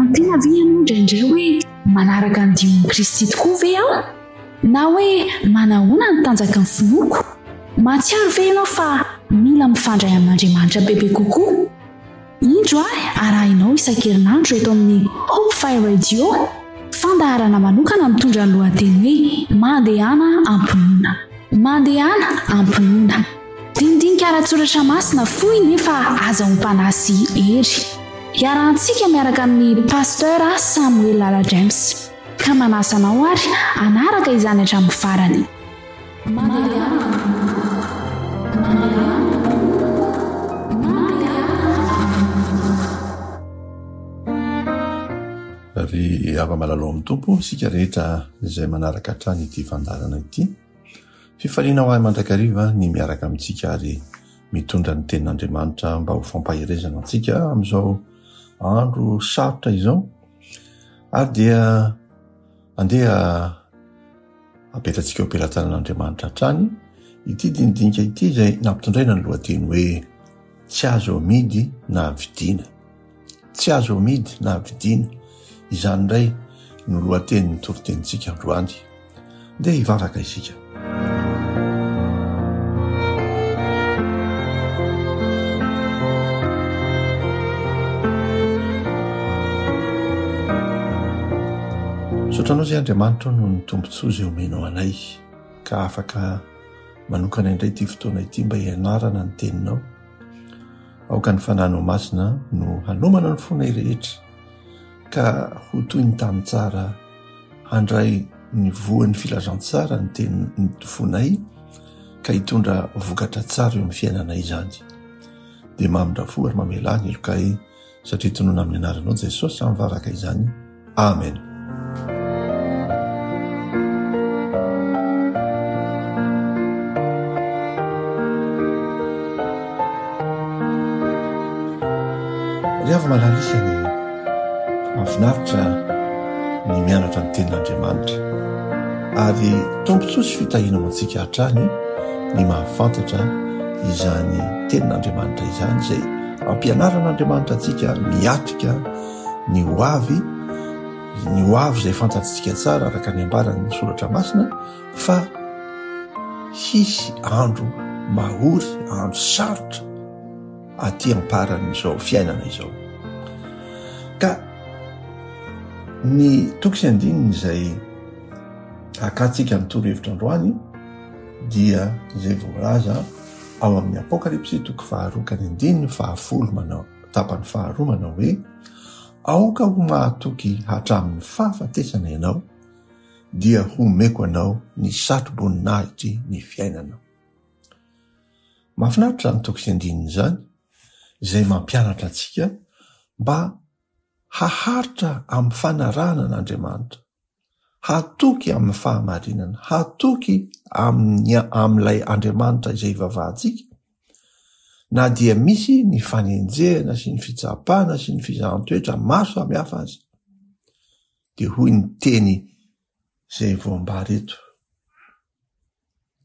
Manontany tena ve ianao indraindray hoe manaraka ny dion'i Kristy tokoa ve aho? Na hoe manahoana ny tanjaky ny finoako? Mahatsiaro ve ianao fa mila mifandray amin'Andriamanitra bebe kokoa? Indro ary arahinao isan-kerinandro eto amin'ny Hope Fire Radio, fandaharana manokana mitondra ny lohateny hoe Mandehana am-pinoana. Mandehana am-pinoana. Dinidinika ara-tsoratra masina fohy nefa azahoam-panahy sy hery. Iarahantsika miaraka amin'ny Pasteur Samuel Lala James. Ka manasa anao ary hanaraka izany hatramin'ny farany. Ry hava-malala ao amin'ny Tompo, isika rehetra izay manaraka hatrany ity fandaharana ity. Fifaliana ho ahy mandrakariva ny miaraka amintsika ary mitondra ny tenin'Andriamanitra mba ho fampaherezana antsika amin'izao andro sarotra izao. Ary dia andeha Apetratsika eo am-pelatanan'Andriamanitra hatrany ity dinidinika ity izay nampitondraina ny lohateny hoe Tsy azo amidy na vidiana. Tsy azo amidy na vidiana. Izany indray no lohatenin'ny toritenintsika androany. Ndeha hivavaka isika. Misaotra anao izay Andriamanitra noho ny tombontsoa izay omenao anay ka afaka manokana indray ity fotoana ity mba hianarana ny teninao. Aoka ny fananao masina no hanomana ny fonay rehetra ka ho toy ny tany tsara handray ny voan'ny filazantsara ny tenin'ny fonay ka hitondra vokatra tsara eo amin'ny fiainanay izany. Dia mamindra fo ary mamelà ny helokay satria tonona amin'ny anaranao Jesosy aho mivavaka izany. Amen. Ry hava malala isany, mahafinaritra ny mianatra ny tenin'Andriamanitra ary tombontsoa sy fitahiana ho antsika hatrany ny mahafantatra izany tenin'Andriamanitra izany izay ampianaran'Andriamanitra antsika miatrika ny ho avy, ny ho avy izay fantatsika tsara araka ny ambaran'ny soratra masina fa hisy andro mahory, andro sarotra aty am-paran'izao fiainana izao. Ka ny toko sy andininy izay akantsika ny torohevitra androany dia izay voalaza ao amin'ny Apokalypsy toko faharoa ka ny andininy fahafolo manao tapany faharoa manao hoe aoka ho mahatoky hatramin'ny fahafatesana ianao dia homeko anao ny satroboninahitry ny fiainana. Mahafinaritra izany toko sy andininy izany izay mampianatra antsika mba haharitra amin'ny fanarahana an'Andriamanitra, hatoky amin'ny fahamarinana, hatoky amin'ny amin'ilay Andriamanitra izay ivavahantsika, na dia misy ny fanenjehana sy ny fitsapana sy ny fizahan-toetra maro samihafa aza. Dia hoy ny teny izay voambara eto.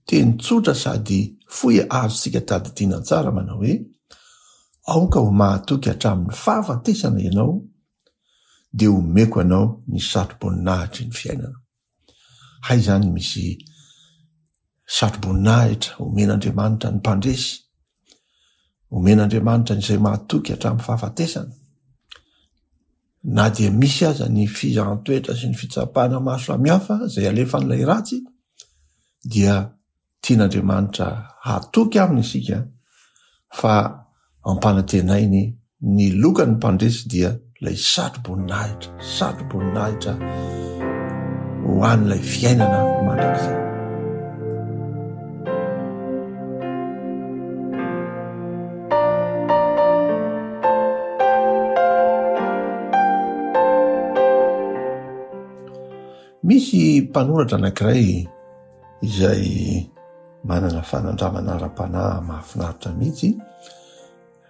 Teny tsotra sady fohy azontsika tadidiana tsara manao hoe, Aoka ho mahatoky hatramin'ny fahafatesana ianao, dia homeko anao ny satroboninahitry ny fiainana. Hay izany misy satroboninahitra omen'Andriamanitra ny mpandresy, omen'Andriamanitra izay mahatoky hatramin'ny fahafatesana. Na dia misy aza ny fizahan-toetra sy ny fitsapana maro samihafa izay alefan'ilay ratsy, dia tian'Andriamanitra hatoky aminy isika fa ampanantenainy ny lokan'ny mpandresy dia ilay satroboninahitra, satroboninahitra ho an'ilay fiainana mandrakizay. Misy mpanoratra anankiray izay manana fanandramana ara-panahy mahafinaritra mihitsy,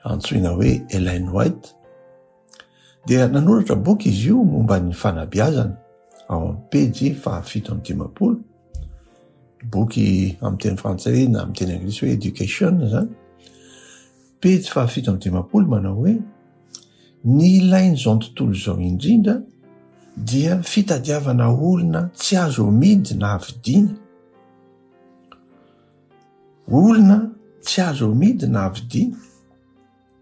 antsoina hoe Ellen White, dia nanoratra boky izy io momba ny fanabeazana ao amin'ny pejy fahafito amby dimampolo, boky amin'ny teny frantsay na amin'ny teny anglisy hoe Education izany, pejy fahafito amby dimampolo manao hoe. Ny ilain'izao tontolo izao indrindra dia fitadiavana olona tsy azo amidy na vidiana. Olona tsy azo amidy na vidiana.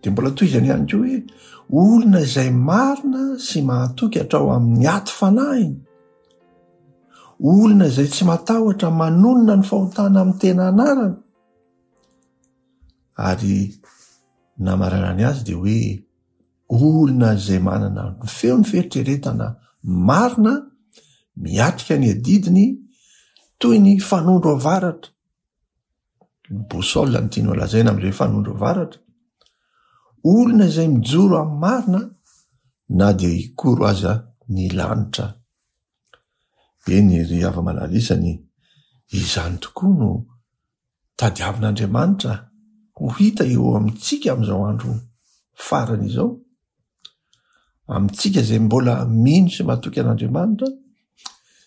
Dia mbola tohizany ihany koa hoe olona izay marina sy mahatoky hatrao amin'ny aty fanahiny. Olona izay tsy matahotra manonona ny fahotana amin'ny tena anarany. Ary namaranany azy dia hoe olona izay manana ny feon'ny fieritreretana marina miatrika ny adidiny toy ny fanondro avaratra. Ny boussole no tianao lazaina amin'ilay fanondro avaratra. Olona izay mijoro amin'ny marina na dia hikoro aza ny lanitra. Eny ry hava-malala isany, izany tokoa no tadiavin'Andriamanitra ho hita eo amintsika amin'izao andro farany izao. Amintsika izay mbola mino sy matoky an'Andriamanitra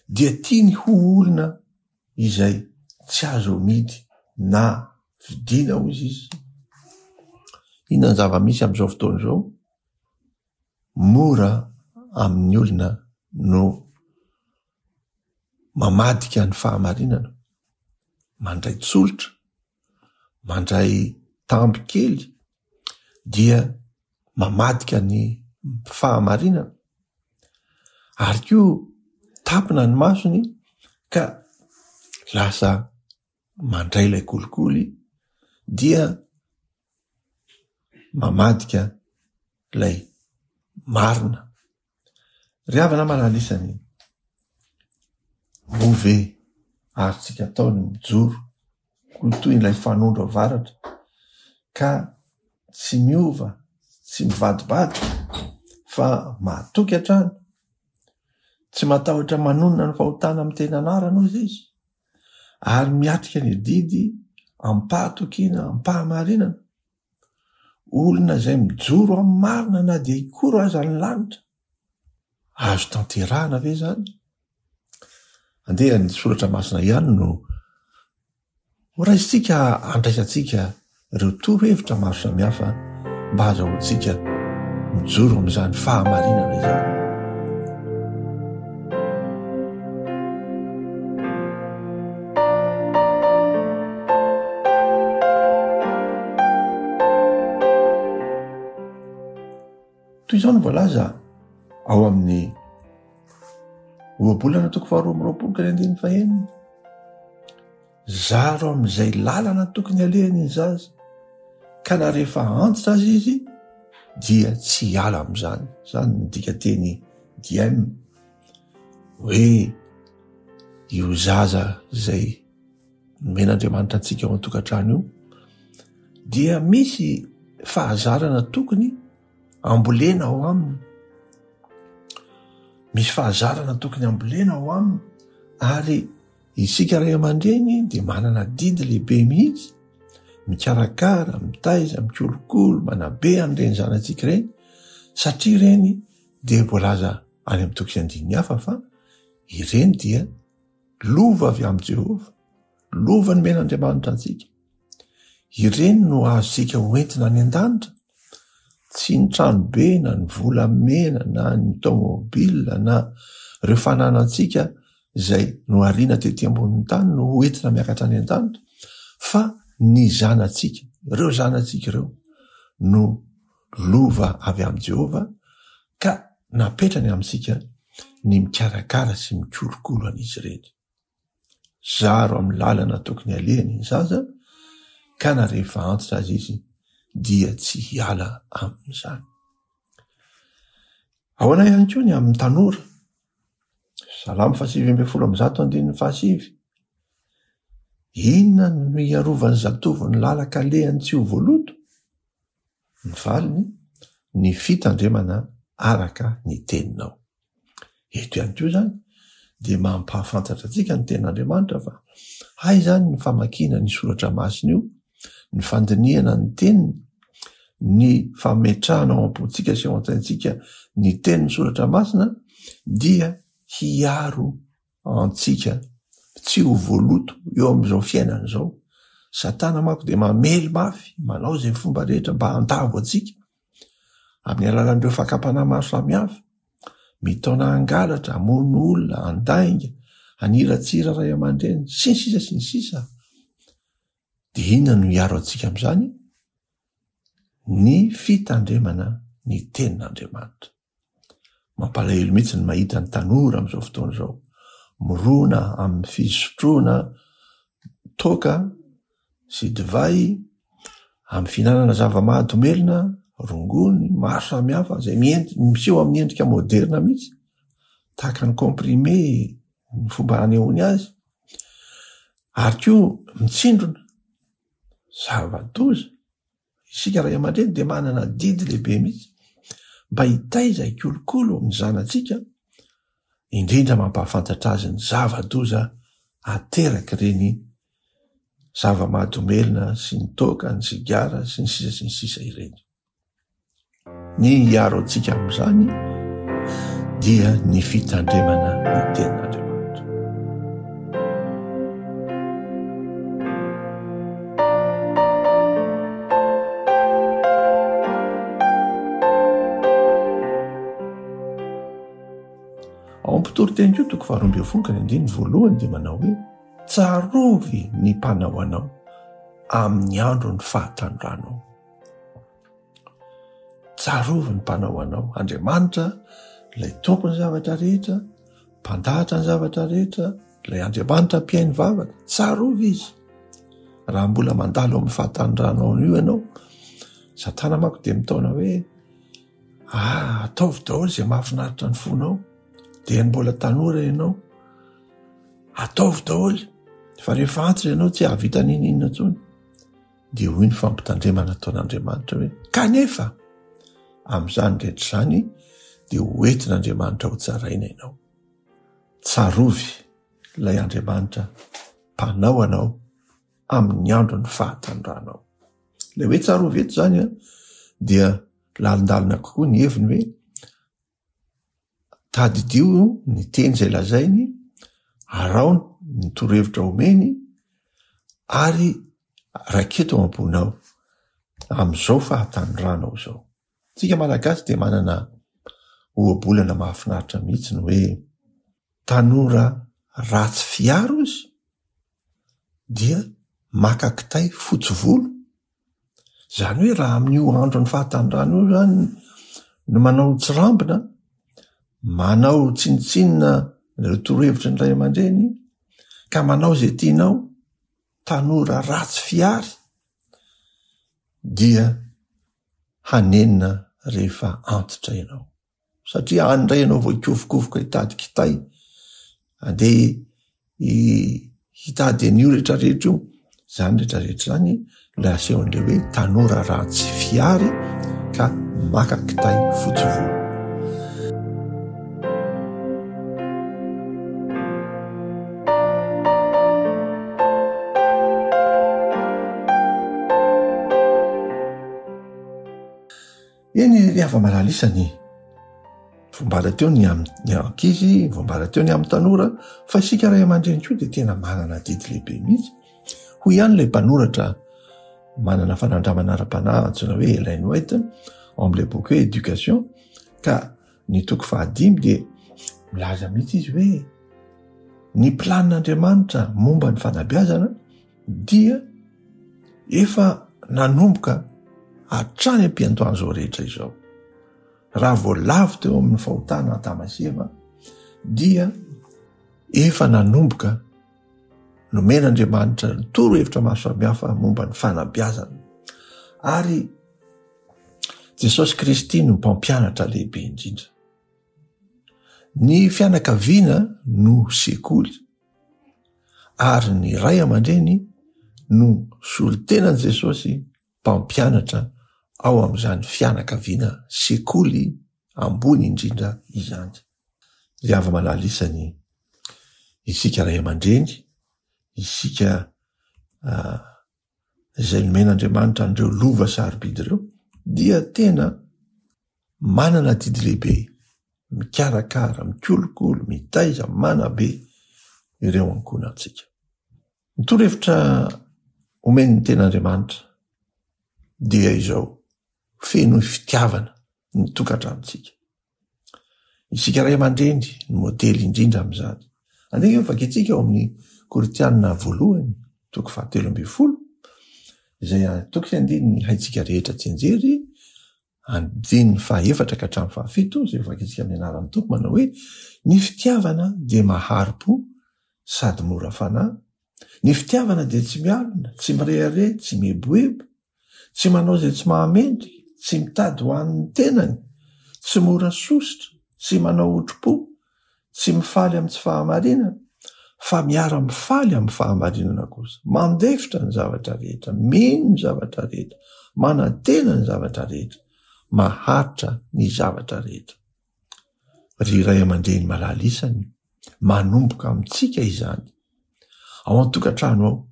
dia tiany ho olona izay tsy azo amidy na vidiana hoy izy. Inona ny zava-misy amin'izao fotoana izao? Mora amin'ny olona no mamadika ny fahamarinana, mandray tsolotra, mandray tamby kely dia mamadika ny fahamarinana ary koa tapina ny masony ka lasa mandray ilay kolikoly dia mamadika ilay marina. Ry havana malala isany, moa ve azontsika atao ny mijoro ho toy ilay fanondro avaratra ka tsy miova, tsy mivadibadika fa mahatoky hatrany, tsy matahotra manonona ny fahotana amin'ny tena anarana hozy izy ary miatrika ny adidy am-pahatokiana, am-pahamarinana. Olona izay mijoro amin'ny marina na dia hikoro aza ny lanitra. Azo tanterahana ve izany? Andeha ny soratra masina ihany no horaisintsika handraisantsika ireo torohevitra maro samihafa mba hahazahoantsika mijoro amin'izany fahamarinana izany. Toy izao no voalaza ao amin'ny ohabolana toko faharoa amby roapolo ka ny andininy fahenina. Zaro amin'izay lalana tokony alehany ny zaza, ka na rehefa antitra aza izy dia tsy hiala amin'izany. Izany ny dikanteny diem hoe io zaza izay nomen'Andriamanitra antsika ao an-tokantrano io dia misy fahazarana tokony ambolena ao aminy. Misy fahazarana tokony ambolena ao aminy ary Isika ray aman-dreny dia manana adidy lehibe mihitsy mikarakara, mitaiza, mikolokolo, manabe an'ireny zanatsika ireny satria ireny dia voalaza any amin'ny toko sy andininy hafa fa ireny dia lova avy amin'i Jehovah, lova nomen'Andriamanitra antsika. Ireny no azontsika hoentina any an-danitra, tsy ny tranobe na ny volamena na ny tômôbila na ireo fananantsika izay nohariana tety ambonin'ny tany no hoentina miakatra any an-danitra fa ny zanatsika, ireo zanatsika ireo no lova avy amin'i Jehovah ka napetrany amintsika ny mikarakara sy mikolokolo an'izy ireny. Zaro amin'ny lalana tokony alehany ny zaza ka na rehefa antitra aza izy dia tsy hiala amin'izany. Ahoana ihany koa ny amin'ny tanora? Salamo faha-119 andininy fahasivy. Inona no hiarovan'ny zatovo ny lalan-kalehany tsy ho voaloto? Ny valiny, ny fitandremana araka ny teninao. Eto ihany koa izany dia mampahafantatra antsika ny tenin'Andriamanitra fa hay izany ny famakiana ny soratra masina io, ny fandinihana ny teniny, ny fametrahana ao am-pontsika sy ao an-tsaintsika ny tenin'ny soratra masina dia hiaro antsika tsy ho voaloto eo amin'izao fiainana izao. Satana manko dia mamely mafy, manao izay fomba rehetra mba handavo antsika. amin'ny alalan'ireo fakam-panahy maro samihafa, mitaona hangalatra, hamono olona, handainga, haniratsira ray aman-dreny, sy ny sisa sy ny sisa. Dia inona no hiaro antsika amin'izany? Ny fitandremana ny tenin'Andriamanitra. Mampalahelo mihitsy ny mahita ny tanora amin'izao fotoana izao mirona amin'ny fisotroana toaka sy divay, amin'ny fihinanana zava-mahadomelina, rongony, maro samihafa izay miseho amin'ny endrika moderina mihitsy, tahaka ny comprimé ny fomba anehoany azy, ary koa mitsindrona, zava-doza. Isika ray aman-dreny dia manana adidy lehibe mihitsy mba hitaiza hikolokolo ny zanatsika, indrindra mampahafantatra azy ny zava-doza aterak'ireny zava-mahadomelina sy ny toaka, ny sigara sy ny sisa sy ny sisa ireny. Ny hiaro antsika amin'izany dia ny fitandremana ny tenin'Andriamanitra. Ao amin'ny Mpitoriteny koa toko faharoa ambin'ny folo ka ny andininy voalohany dia manao hoe tsarovy ny mpanao anao amin'ny andron'ny fahatanoranao. Tsarovy ny mpanao anao. Andriamanitra, ilay tompon'ny zavatra rehetra, mpandahatra ny zavatra rehetra, ilay Andriamanitra mpihaino vavaka, tsarovy izy. Raha mbola mandalo amin'ny fahatanoranao io ianao, Satana manko dia mitaona hoe, ah, ataovy daholo izay mahafinaritra ny fonao, dia mbola tanora ianao, ataovy daholo, fa rehefa antitra ianao tsy hahavita n'inon'inona intsony. Dia hoy ny fampitandremana ataon'Andriamanitra hoe, Kanefa, amin'izany rehetra izany, dia ho entin'Andriamanitra ho tsaraina ianao. Tsarovy ilay Andriamanitra mpanao anao amin'ny andron'ny fahatanoranao. Ilay hoe tsarovy eto izany dia lalindalina kokoa ny heviny hoe Tadidio ny teny izay lazainy, araho ny torohevitra omeny ary raketo ao am-ponao amin'izao fahatanoranao izao. Isika Malagasy dia manana ohabolana mahafinaritra mihitsy ny hoe tanora ratsy fiaro izy dia maka kitay fotsy volo Izany hoe raha amin'io andron'ny fahatanorana io zany no manao tsirambina, manao tsinontsinona ireo torohevitry ny ray aman-dreny ka manao izay tianao, tanora ratsy fihary dia hanenina rehefa antitra ianao. Satria any indray ianao vao hikofokofoka hitady kitay, andeha hitady an'io rehetrarehetra io. Izany rehetrarehetra izany ilay asehon'ilay hoe tanora ratsy fihary ka maka kitay fotsy volo. Eny ry hava-malala isany, voambara teo ny amin'ny ankizy, voambara teo ny amin'ny tanora, fa isika ray aman-dreny koa dia tena manana adidy lehibe mihitsy. Hoy ihany ilay mpanoratra manana fanandramana ara-panahy antsoina hoe Ellen White ao amin'ilay boky hoe Éducation, ka ny toko fahadimy dia milaza mihitsy izy hoe ny planin'Andriamanitra momba ny fanabeazana dia efa nanomboka hatrany am-piandohan'izao rehetra izao. Raha vao lavo teo amin'ny fahotana Adama sy Eva dia efa nanomboka nomen'Andriamanitra ny torohevitra maro samihafa momba ny fanabeazana. Ary Jesosy Kristy no mpampianatra lehibe indrindra. Ny fianakaviana no sekoly ary ny ray aman-dreny no solontenan'i Jesosy mpampianatra ao amin'izany fianakaviana sekoly ambony indrindra izany. Ry hava-malala isany, isika ray aman-dreny, isika izay nomen'Andriamanitra an'ireo lova sarobidy ireo dia tena manana adidy lehibe mikarakara, mikolokolo, mitaiza, manabe ireo ankohonantsika. Ny torohevitra omen'ny ten'Andriamanitra dia izao, fenoy fitiavana. ny tokantranontsika. Isika ray aman-dreny no modely indrindra amin'izany. Andeha eo vakintsika ao amin'ny Korintiana voalohany, toko fahatelo ambin'ny folo, izay toko sy andininy haintsika rehetra tsianjery, andininy fahaefatra ka hatramin'ny fahafito, izay vakintsika amin'ny anaran'ny Tompo manao hoe, Ny fitiavana dia mahari-po sady mora fanahy, ny fitiavana dia tsy mialona, tsy mirehareha, tsy mieboebo, Tsy manao izay tsy mahamendrika, tsy mitady ho an'ny tenany, tsy mora sosotra, tsy manao otri-po, tsy mifaly amin'ny tsy fahamarinana, fa miara-mifaly amin'ny fahamarinana kosa, mandefitra ny zavatra rehetra, mino ny zavatra rehetra, manantena ny zavatra rehetra, maharitra ny zavatra rehetra. Ry ray aman-dreny malala isany, manomboka amintsika izany. Ao an-tokantrano ao,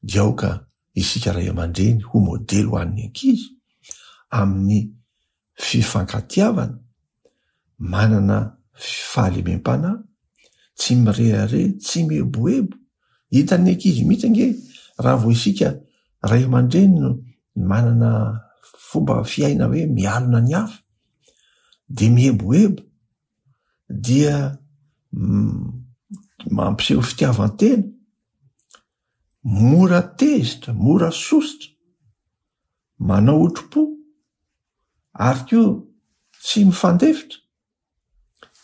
dia aoka isika ray aman-dreny ho modely ho an'ny ankizy amin'ny fifankatiavana, manana fahalemem-panahy, tsy mirehareha, tsy mieboebo. Hitan'ny ankizy mihitsy ange raha vao isika ray aman-dreny no manana fomba fiaina hoe mialona ny hafa, dia mieboebo, dia mampiseho fitiavan-tena, Mora tezitra, mora sosotra, manao otri-po ary koa tsy mifandefitra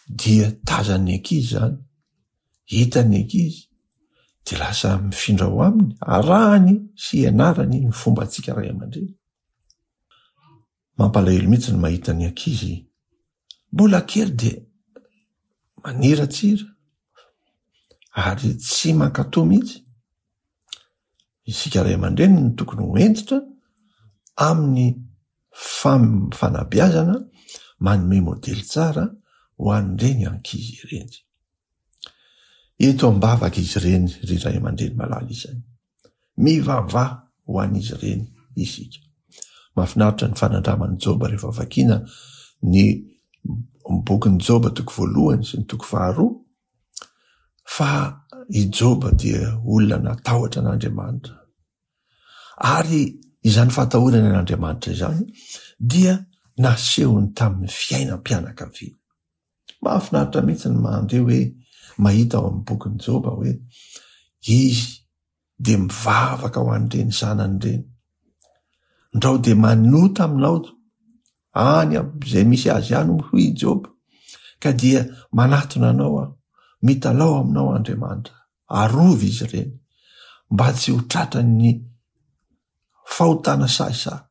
dia tazan'ny ankizy izany, hitan'ny ankizy dia lasa mifindra ao aminy, arahany sy ianarany ny fombantsika ray aman-dreny. Mampalahelo mihitsy ny mahita ny ankizy mbola kely dia maniratsira ary tsy mankatò mihitsy. Isika ray aman-dreny no tokony ho hentitra amin'ny fanabeazana manome modely tsara ho an'ireny ankizy ireny. Eto am-bavaka izy ireny ry ray aman-dreny malala isany. Mivavaha ho an'izy ireny isika. Mahafinaritra ny fanandraman'i Joba rehefa vakiana ny bokin'i Joba toko voalohany sy ny toko faharoa fa i Joba dia olona natahotra an'Andriamanitra. Ary izany fahatahorany an'Andriamanitra izany dia nasehony tamin'ny fiainam-pianakaviana. Mahafinaritra mihitsy ny mandre hoe mahita ao amin'ny bokin'i Joba hoe izy dia mivavaka ho an'ireny zanany ireny. Ndrao dia manota aminao any amin'izay misy azy any hoy i Joba, ka dia manatona anao aho, mitalao aminao Andriamanitra, arovy izy ireny mba tsy ho tratran'ny fahotana sahisahy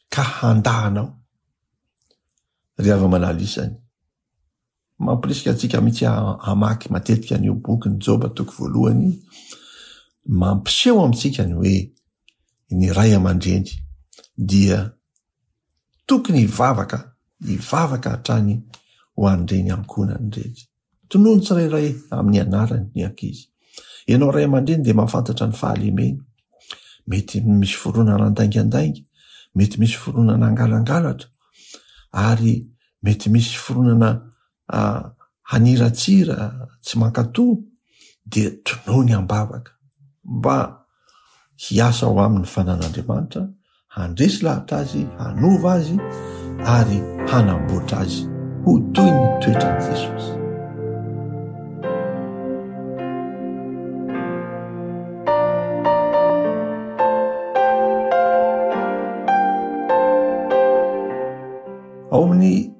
ka handà anao. Ry hava-malala isany, mampirisika antsika mihitsy hamaky matetika an'io bokin'i Joba toko voalohany io, mampiseho amintsika ny hoe ny ray aman-dreny dia tokony hivavaka, hivavaka hatrany ho an'ireny ankohonany ireny. Tonony tsirairay amin'ny anarany ny ankizy. Ianao ray aman-dreny dia mahafantatra ny fahalemeny. Mety misy fironana handaingandainga, mety misy fironana hangalangalatra, ary mety misy fironana haniratsira, tsy mankatò, dia tonony am-bavaka mba hiasa ao aminy ny fanan'Andriamanitra, handresy lahatra azy, hanova azy ary hanamboatra azy ho toy ny toetran'i Jesosy. Ao amin'ny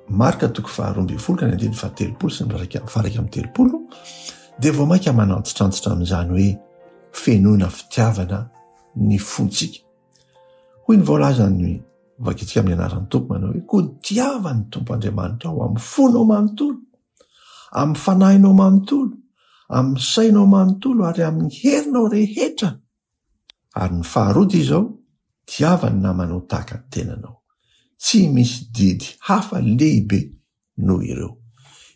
Marka toko faharoa ambin'ny folo ka ny andininy fahatelopolo sy ny faha-iraika amby telopolo dia vao mainka manantitrantitra amin'izany hoe fenoina fitiavana ny fontsika. Hoy ny voalazan'ny vakintsika amin'ny anaran'ny Tompo manao hoe koa tiava ny Tompo Andriamanitrao amin'ny fonao manontolo, amin'ny fanahinao manontolo, amin'ny sainao manontolo ary amin'ny herinao rehetra. Ary ny faharoa dia izao, tiava ny namanao tahaka ny tenanao. Tsy misy didy hafa lehibe noho ireo.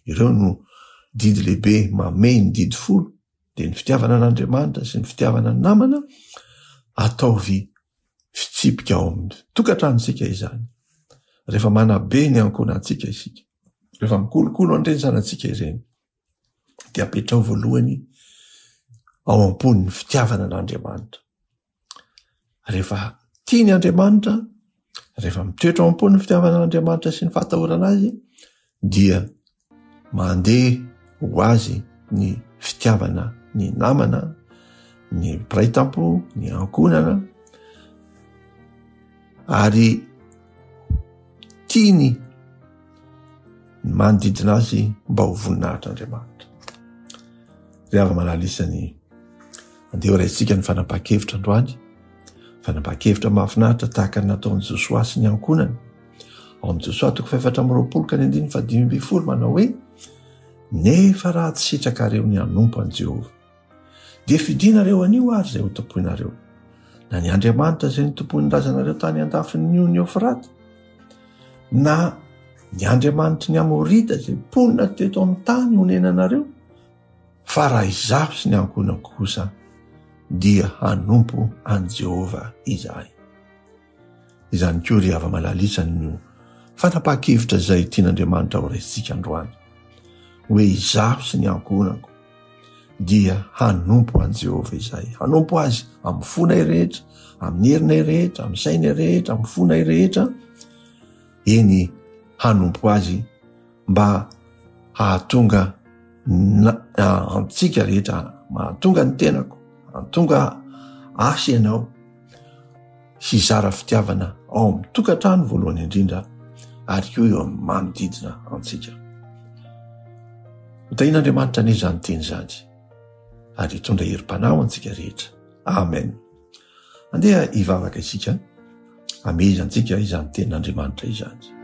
Ireo no didy lehibe mamehy ny didy folo, dia ny fitiavana an'Andriamanitra sy ny fitiavana ny namana. Ataovy fitsipika ao amin'ny tokantranontsika izany. Rehefa manabe ny ankohonantsika isika, rehefa mikolokolo an'ireny zanatsika ireny, dia apetraho voalohany ao am-pony ny fitiavana an'Andriamanitra. Rehefa tiany Andriamanitra, Rehefa mitoetra ao am-po ny fitiavana an'Andriamanitra sy ny fahatahorana azy dia mandeha ho azy ny fitiavana ny namana, ny mpiray tampo, ny ankohonana ary tiany ny manodidina azy mba ho voninahitr'Andriamanitra. Ry hava-malala isany, andeha ho raisika ny fanapahan-kevitra androany, fanapahan-kevitra mahafinaritra tahaka ny nataon'i Josoa sy ny ankohonany. Ao amin'i Josoa toko fahefatra amby roapolo ka ny andininy fahadimy ambin'ny folo manao hoe, Nefa raha tsy sitrakareo ny hanompo an'i Jehovah, dia fidinareo anio ary izay hotompoinareo, na ny Andriamanitra izay notompoin'ny razanareo tany an-dafin'ny ony Eofrata, na ny andriamanitry ny Amorita izay mponina teto amin'ny tany honenanareo, fa raha izaho sy ny ankohonako kosa dia hanompo an'i Jehovah izahay. Izany koa ry hava-malala isany no fanapahan-kevitra izay tian'Andriamanitra horaisintsika androany, hoe izaho sy ny ankohonako dia hanompo an'i Jehovah izahay. Hanompo azy amin'ny fonay rehetra, amin'ny herinay rehetra, amin'ny sainay rehetra, amin'ny fonay rehetra. Eny, hanompo azy mba hahatonga antsika rehetra, mahatonga ny tenako, hahatonga ahy ianao hizara fitiavana ao amin'ny tokantrano voalohany indrindra ary koa eo amin'ny manodidina antsika. Hotahian'Andriamanitra anie izany teny izany ary hitondra herim-panahy ho antsika rehetra. Amen. Andeha hivavaka isika, hamehezantsika izany tenin'Andriamanitra izany.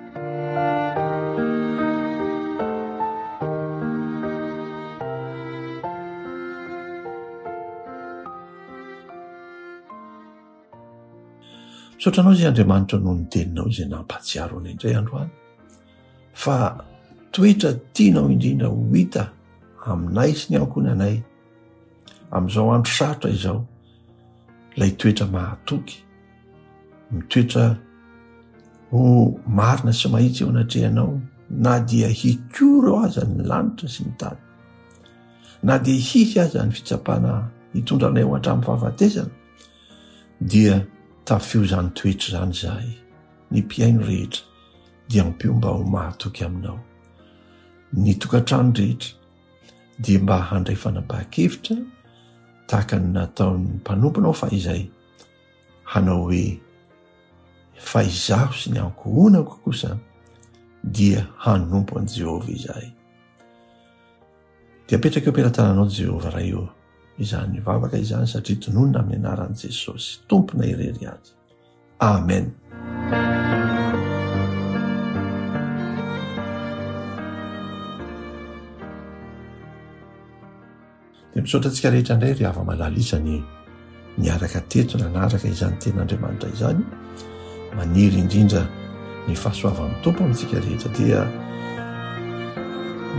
Misaotra anao izay Andriamanitra noho ny teninao izay nampahatsiaro anay indray androany. Fa toetra tianao indrindra ho hita aminay sy ny ankohonanay amin'izao andro sarotra izao ilay toetra mahatoky, mitoetra ho marina sy mahitsy eo anatrehanao na dia hikoro aza ny lanitra sy ny tany, na dia hisy aza ny fitsapana hitondra anay ho hatramin'ny fahafatesana, dia tafio izany toetra izany izahay, ny mpihaino rehetra. dia ampio mba ho mahatoky aminao. Ny tokantrano rehetra dia mba handray fanapahan-kevitra tahaka ny nataon'ny mpanomponao fahizay, hanao hoe, Fa izaho sy ny ankohonako kosa dia hanompo an'i Jehovah izahay. Dia apetraka eo am-pelatananao Jehovah Ray ô, izany vavaka izany satria tononina amin'ny anaran'i Jesosy Tomponay irery ihany. Amen. Dia misaotra antsika rehetra indray ry hava-malala isany niaraka teto nanaraka izany tenin'Andriamanitra izany. Maniry indrindra ny fahasoavan'ny Tompo amintsika rehetra dia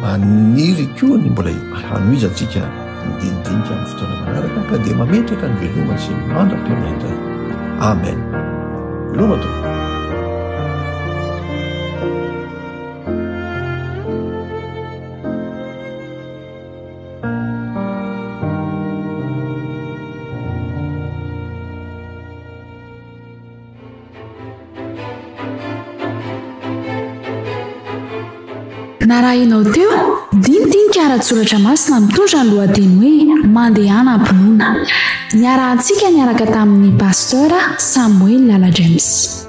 maniry koa ny mbola hanohizantsika ny dinidinika amin'ny fotoana manaraka ka dia mametraka ny veloma sy ny mandra-pihaona indray. Amen. Veloma tompoko. Narahinao teo, dinidinika ara-tsoratra masina mitondra ny lohateny hoe Mandehana am-pinoana. Niarahantsika niaraka tamin'ny Pasteur Samuel Lala James.